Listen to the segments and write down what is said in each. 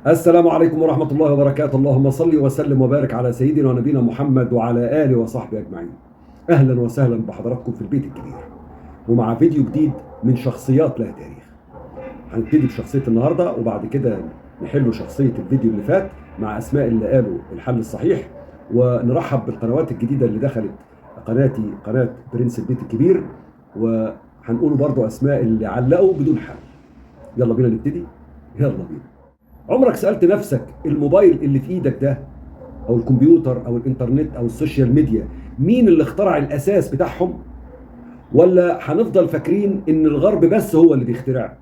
السلام عليكم ورحمة الله وبركاته. اللهم صل وسلم وبارك على سيدنا ونبينا محمد وعلى آله وصحبه أجمعين. أهلا وسهلا بحضراتكم في البيت الكبير ومع فيديو جديد من شخصيات لها تاريخ. هنبتدي بشخصية النهاردة وبعد كده نحل شخصية الفيديو اللي فات مع أسماء اللي قالوا الحل الصحيح، ونرحب بالقنوات الجديدة اللي دخلت قناتي، قناة برنس البيت الكبير، وهنقول برضو أسماء اللي علقوا بدون حل. يلا بينا نبتدي، يلا بينا. عمرك سألت نفسك الموبايل اللي في ايدك ده او الكمبيوتر او الانترنت او ال social media مين اللي اخترع الاساس بتاعهم؟ ولا هنفضل فاكرين ان الغرب بس هو اللي بيخترع؟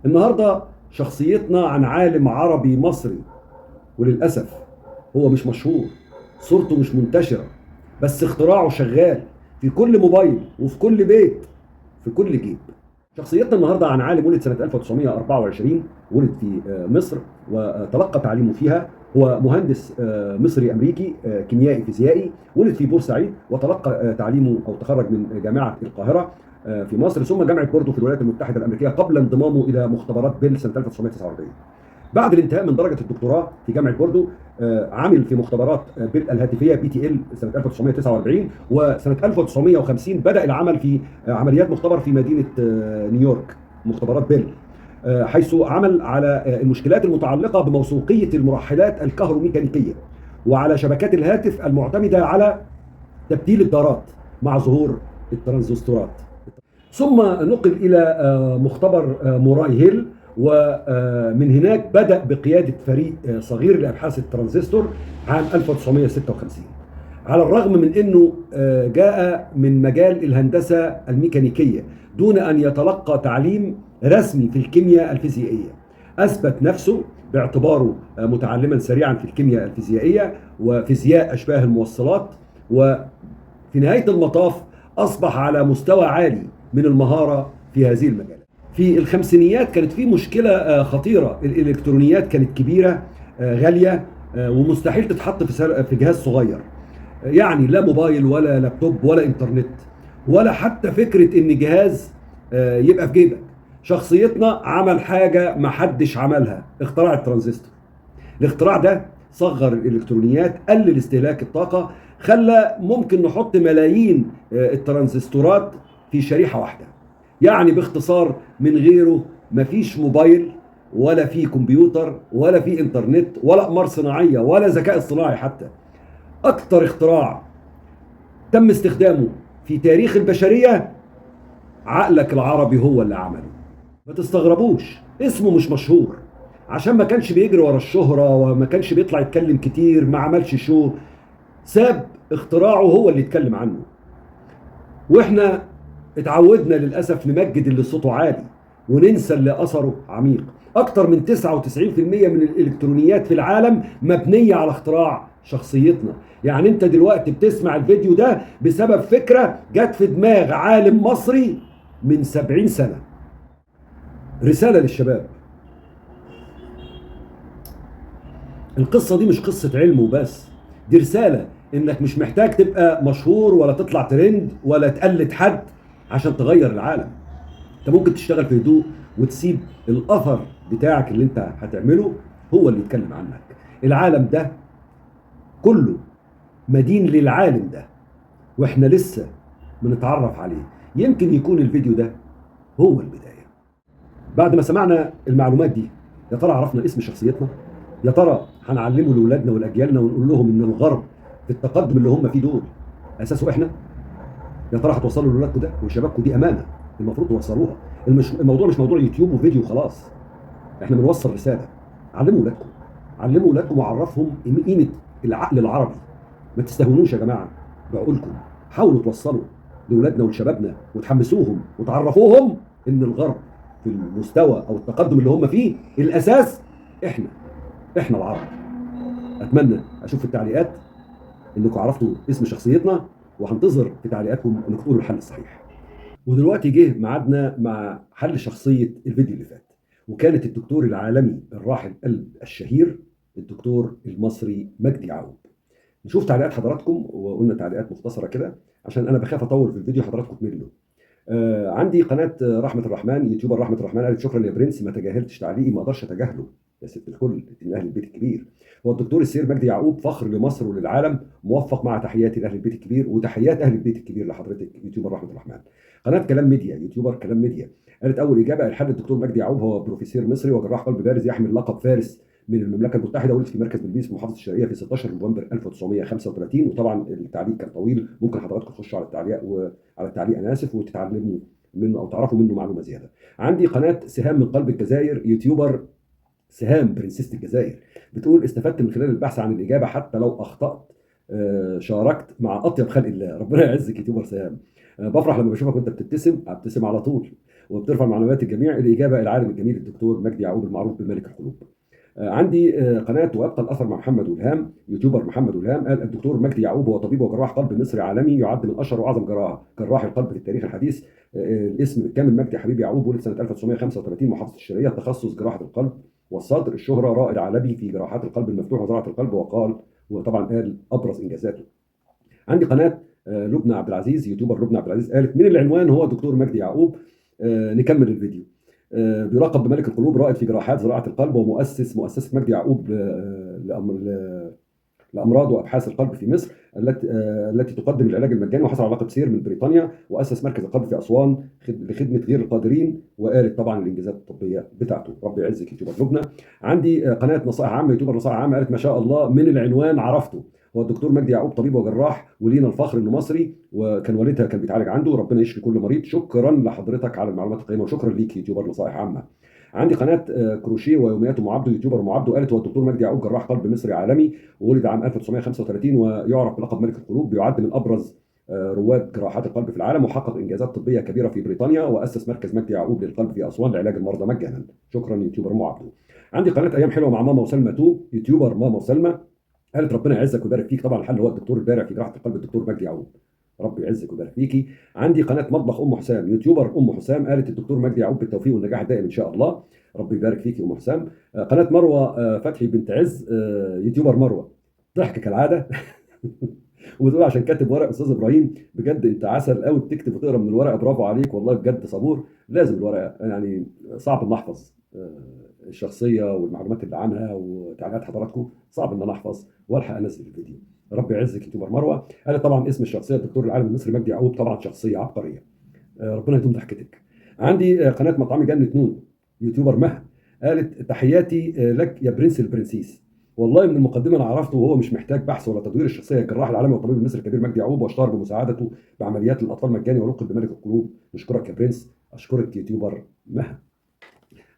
النهارده شخصيتنا عن عالم عربي مصري، وللاسف هو مش مشهور، صورته مش منتشرة، بس اختراعه شغال في كل موبايل وفي كل بيت في كل جيب. شخصيتنا النهارده عن عالم ولد سنة 1924، ولد في مصر وتلقى تعليمه فيها. هو مهندس مصري امريكي كيميائي فيزيائي، ولد في بورسعيد وتلقى تعليمه او تخرج من جامعه القاهرة في مصر، ثم جامعه بوردو في الولايات المتحدة الامريكية قبل انضمامه الى مختبرات بيل سنة 1949. بعد الانتهاء من درجه الدكتوراه في جامعه بوردو عمل في مختبرات بيل الهاتفية BTL سنة 1949، وسنة 1950 بدا العمل في عمليات مختبر في مدينة نيويورك، مختبرات بيل، حيث عمل على المشكلات المتعلقة بموثوقيه المرحلات الكهروميكانيكيه وعلى شبكات الهاتف المعتمدة على تبديل الدارات مع ظهور الترانزستورات. ثم نقل الى مختبر موراي هيل، ومن هناك بدأ بقيادة فريق صغير لأبحاث الترانزستور عام 1956. على الرغم من أنه جاء من مجال الهندسة الميكانيكية دون أن يتلقى تعليم رسمي في الكيمياء الفيزيائية، أثبت نفسه باعتباره متعلما سريعا في الكيمياء الفيزيائية وفيزياء أشباه الموصلات، وفي نهاية المطاف أصبح على مستوى عالي من المهارة في هذه المجالات. في الخمسينيات كانت في مشكلة خطيرة، الإلكترونيات كانت كبيرة غالية ومستحيل تتحط في جهاز صغير، يعني لا موبايل ولا لابتوب ولا إنترنت ولا حتى فكرة إن جهاز يبقى في جيبك. شخصيتنا عمل حاجة ما حدش عملها، اختراع الترانزستور. الاختراع ده صغر الإلكترونيات، قلل استهلاك الطاقة، خلى ممكن نحط ملايين الترانزستورات في شريحة واحدة. يعني باختصار من غيره مفيش موبايل ولا في كمبيوتر ولا في انترنت ولا اقمار صناعية ولا ذكاء اصطناعي حتى. اكتر اختراع تم استخدامه في تاريخ البشرية عقلك العربي هو اللي عمله. ما تستغربوش اسمه مش مشهور عشان ما كانش بيجري ورا الشهرة وما كانش بيطلع يتكلم كتير، ما عملش شو، ساب اختراعه هو اللي يتكلم عنه. واحنا اتعودنا للأسف نمجد اللي صوته عالي وننسى اللي أثره عميق. أكتر من 99% من الإلكترونيات في العالم مبنية على اختراع شخصيتنا. يعني أنت دلوقتي بتسمع الفيديو ده بسبب فكرة جت في دماغ عالم مصري من 70 سنة. رسالة للشباب، القصة دي مش قصة علم وبس، دي رسالة إنك مش محتاج تبقى مشهور ولا تطلع ترند ولا تقلد حد عشان تغير العالم. انت ممكن تشتغل في هدوء وتسيب الاثر بتاعك اللي انت هتعمله هو اللي يتكلم عنك. العالم ده كله مدين للعالم ده واحنا لسه بنتعرف عليه. يمكن يكون الفيديو ده هو البداية. بعد ما سمعنا المعلومات دي، يا ترى عرفنا اسم شخصيتنا؟ يا ترى هنعلمه لاولادنا ولاجيالنا ونقول لهم ان الغرب في التقدم اللي هم فيه دول اساسه احنا؟ يا ترى هتوصلوا لاولادكم ده وشبابكم؟ دي امانه المفروض توصلوها. الموضوع مش موضوع يوتيوب وفيديو خلاص، احنا بنوصل رسالة. علموا اولادكم، علموا اولادكم وعرفهم قيمة العقل العربي. ما تستهونوش يا جماعة بعقولكم، حاولوا توصلوا لاولادنا ولشبابنا وتحمسوهم وتعرفوهم ان الغرب في المستوى او التقدم اللي هم فيه الاساس احنا العرب. اتمنى اشوف في التعليقات انكم عرفتوا اسم شخصيتنا، وهنتظر في تعليقاتكم انكم تقولوا الحل الصحيح. ودلوقتي جه ميعادنا مع حل شخصية الفيديو اللي فات، وكانت الدكتور العالمي الراحل قلب الشهير الدكتور المصري مجدي يعقوب. نشوف تعليقات حضراتكم، وقلنا تعليقات مختصره كده عشان انا بخاف اطول في الفيديو حضراتكم تملوا. عندي قناة رحمه الرحمن، YouTuber رحمه الرحمن قالت شكرا يا برنس، ما تجاهلتش تعليقي، ما اقدرش اتجاهله يا ست الكل، من اهل البيت الكبير. هو الدكتور السير مجدي يعقوب فخر لمصر وللعالم، موفق مع تحياتي لاهل البيت الكبير، وتحيات اهل البيت الكبير لحضرتك YouTuber رحمه الرحمن. قناة كلام ميديا، YouTuber كلام ميديا قالت اول اجابه الحل الدكتور مجدي يعقوب هو بروفيسور مصري وجراح قلب بارز يحمل لقب فارس من المملكة المتحدة، ولد في مركز بلبيس في محافظة الشرقية في 16 نوفمبر 1935. وطبعا التعليق كان طويل، ممكن حضراتكم تخشوا على التعليق وعلى التعليق انا اسف وتتعلموا منه او تعرفوا منه معلومة زيادة. عندي قناة سهام من قلب الجزائر، YouTuber سهام برنسيسة الجزائر بتقول استفدت من خلال البحث عن الاجابة حتى لو اخطات، شاركت مع اطيب خلق الله. ربنا يعزك YouTuber سهام. بفرح لما بشوفك وانت بتبتسم، ابتسم على طول، وبترفع معنويات الجميع. الاجابة العالم الجميل الدكتور مجدي يعقوب المعروف بملك القلوب. عندي قناة ويبقى الاثر مع محمد والهام، YouTuber محمد والهام قال الدكتور مجدي يعقوب هو طبيب وجراح قلب مصري عالمي، يعد من اشهر واعظم جراح القلب في التاريخ الحديث. الاسم بالكامل مجدي حبيب يعقوب، ولد سنة 1935 محافظة الشرقية، تخصص جراحه القلب والصدر، الشهرة رائد عالمي في جراحات القلب المفتوح وزراعه القلب، وقال وطبعا قال ابرز انجازاته. عندي قناة لبنى عبد العزيز، YouTuber لبنى عبد العزيز قالت من العنوان هو الدكتور مجدي يعقوب. نكمل الفيديو. بيلقب بملك القلوب، رائد في جراحات زراعة القلب، ومؤسس مؤسسة مجدي يعقوب لامراض وابحاث القلب في مصر التي تقدم العلاج المجاني، وحصل على لقب سير من بريطانيا، واسس مركز القلب في اسوان لخدمة غير القادرين، وقالت طبعا الانجازات الطبية بتاعته. ربي يعزك YouTuber لبنى. عندي قناة نصائح عامة، YouTuber نصائح عامة قالت ما شاء الله من العنوان عرفته، هو الدكتور مجدي يعقوب طبيب وجراح، ولينا الفخر انه مصري، وكان والدها كان بيتعالج عنده، ربنا يشفي كل مريض. شكرا لحضرتك على المعلومات القيمة، وشكرا ليك YouTuber نصائح عامة. عندي قناة كروشيه ويوميات ام عبده، YouTuber ام عبده قالت هو الدكتور مجدي يعقوب جراح قلب مصري عالمي، وولد عام 1935 ويعرف بلقب ملك القلوب، بيعد من ابرز رواد جراحات القلب في العالم، وحقق انجازات طبية كبيرة في بريطانيا، واسس مركز مجدي يعقوب للقلب في اسوان لعلاج المرضى مجانا. شكرا YouTuber ام عبده. عندي قناة ايام حلوة مع ماما وسلمى 2، YouTuber ماما وسلمى قالت ربنا يعزك ويبارك فيك. طبعا الحل هو الدكتور البارع في جراحه القلب الدكتور مجدي يعقوب، ربي يعزك ويبارك فيكي. عندي قناة مطبخ ام حسام، YouTuber ام حسام قالت الدكتور مجدي يعقوب بالتوفيق والنجاح الدائم ان شاء الله، ربي يبارك فيكي ام حسام. قناة مروه فتحي بنت عز، YouTuber مروه ضحك كالعادة وبتقول عشان كاتب ورق استاذ ابراهيم بجد انت عسل قوي، بتكتب وتقرا من الورقة، برافو عليك والله بجد صبور. لازم الورقة، يعني صعب ان احفظ الشخصية والمعلومات اللي عنها وتعليقات حضراتكم، صعب ان انا احفظ والحق انزل الفيديو. ربي يعزك YouTuber مروه. قالت طبعا اسم الشخصية الدكتور العالم المصري مجدي يعقوب، طبعا شخصية عبقرية، ربنا يدوم ضحكتك. عندي قناة مطعمي جنة نون، YouTuber مها قالت تحياتي لك يا برنس البرنسيس، والله من المقدمة انا عرفته وهو مش محتاج بحث ولا تدوير، الشخصية الجراح العالمي والطبيب المصري الكبير مجدي يعقوب، واشتهر بمساعدته بعمليات الاطفال مجاني ولقب بملك القلوب. نشكرك يا برنس. اشكرك YouTuber مها.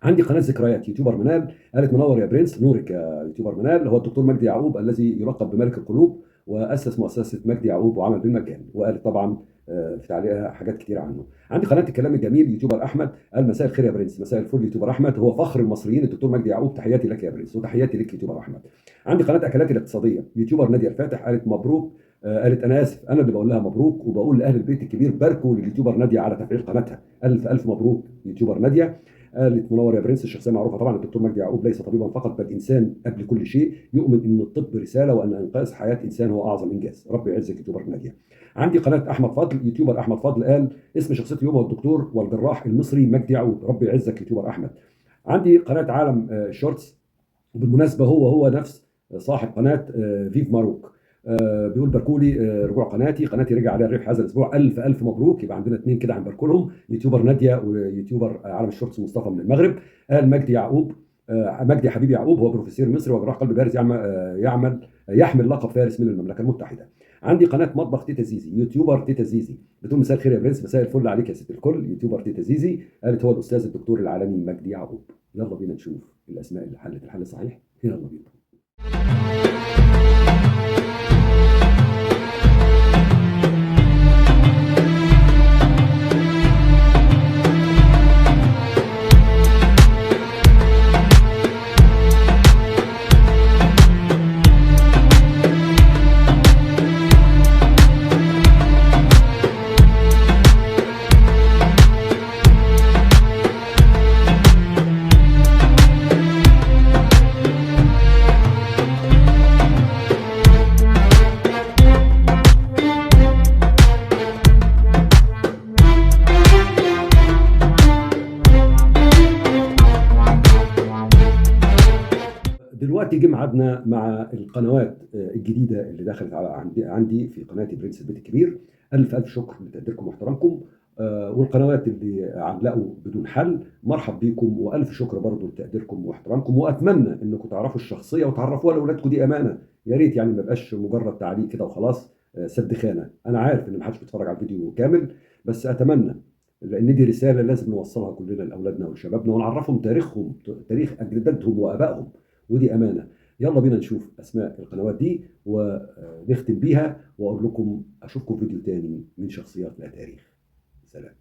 عندي قناة ذكريات، YouTuber منال قالت منور يا برنس، نورك يا YouTuber منال. هو الدكتور مجدي يعقوب الذي يلقب بملك القلوب، واسس مؤسسة مجدي يعقوب وعمل بالمجان، وقالت طبعا في تعليقها حاجات كتير عنه. عندي قناة الكلام الجميل، YouTuber احمد قال مساء الخير يا برنس. مساء الفل YouTuber احمد، هو فخر المصريين الدكتور مجدي يعقوب، تحياتي لك يا برنس، وتحياتي لك YouTuber احمد. عندي قناة اكلات الاقتصادية، YouTuber ناديه الفاتح قالت مبروك، قالت انا اسف انا اللي بقول لها مبروك، وبقول لاهل البيت الكبير باركوا لل YouTuber ناديه على تفعيل قناتها، الف الف مبروك YouTuber ناديه. قالت منور يا برنس، الشخصية معروفة طبعا الدكتور مجدي يعقوب ليس طبيبا فقط بل انسان قبل كل شيء، يؤمن ان الطب رسالة وان انقاذ حياة انسان هو اعظم انجاز. ربي يعزك YouTuber ناديه. عندي قناة احمد فضل، YouTuber احمد فضل قال اسم شخصية اليوم هو الدكتور والجراح المصري مجدي يعقوب، ربي يعزك YouTuber احمد. عندي قناة عالم Shorts، وبالمناسبة هو نفس صاحب قناة Vive Maroc، بيقول باركولي رجوع قناتي، قناتي رجع عليها الربح هذا الاسبوع، الف الف مبروك. يبقى عندنا اثنين كده هنباركلهم، YouTuber ناديه و YouTuber عالم ال Shorts مصطفى من المغرب. قال مجدي يعقوب، مجدي حبيبي يعقوب هو بروفيسور مصري وجراح قلب بارز يعمل يحمل لقب فارس من المملكة المتحدة. عندي قناة مطبخ تيتا زيزي، YouTuber تيتا زيزي بتقول مساء الخير يا برنس، مساء الفل عليك يا ست الكل. YouTuber تيتا زيزي قالت هو الاستاذ الدكتور العالمي مجدي يعقوب. يلا بينا نشوف الاسماء اللي حلت الحل الصحيح، يلا بينا. دلوقتي جه ميعادنا مع القنوات الجديدة اللي دخلت على عندي في قناتي برنس البيت الكبير. الف الف شكر لتقديركم واحترامكم. والقنوات اللي علقوا بدون حل مرحب بيكم، والف شكر برضو لتقديركم واحترامكم. واتمنى انكم تعرفوا الشخصية وتعرفوها لاولادكم، دي امانه. يا ريت يعني ما يبقاش مجرد تعليق كده وخلاص، سد خانه. انا عارف ان ما حدش بيتفرج على الفيديو كامل، بس اتمنى، لان دي رسالة لازم نوصلها كلنا لاولادنا ولشبابنا، ونعرفهم تاريخهم، تاريخ اجدادهم وابائهم، ودي امانه. يلا بينا نشوف اسماء القنوات دي ونختم بيها، واقول لكم اشوفكم فيديو تاني من شخصيات لا تاريخ. سلام.